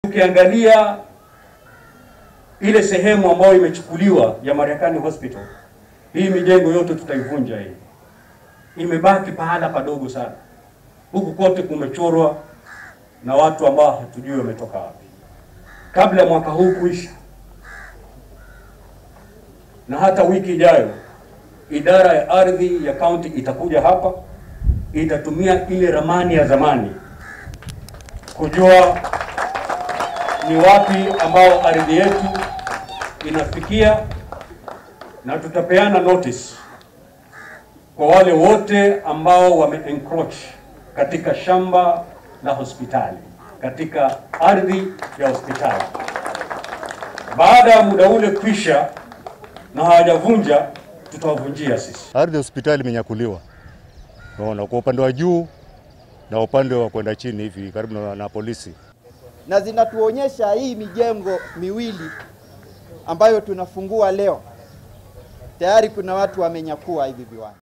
Ukiangalia ile sehemu ambayo imechukuliwa ya Mariakani Hospital, hii mijengo yote tutaivunja hii. Imebaki pahala padogo sana. Huku kote kumechorwa na watu ambao hatujui wametoka wapi. Kabla mwaka huu kuisha na hata wiki ijayo, idara ya ardhi ya county itakuja hapa, itatumia ile ramani ya zamani kujua ni wapi ambao ardhi yetu inafikia, na tutapeana notice kwa wale wote ambao wame encroach katika shamba la hospitali, katika ardhi ya hospitali. Baada ya muda ule kwisha na hawajavunja, tutawavunjia sisi. Ardhi ya hospitali imenyakuliwa. Unaona, kwa upande wa juu na upande wa kwenda chini hivi karibu na polisi. Na zinatuonyesha hii mijengo miwili ambayo tunafungua leo, tayari kuna watu wamenyakua hivi viwanja.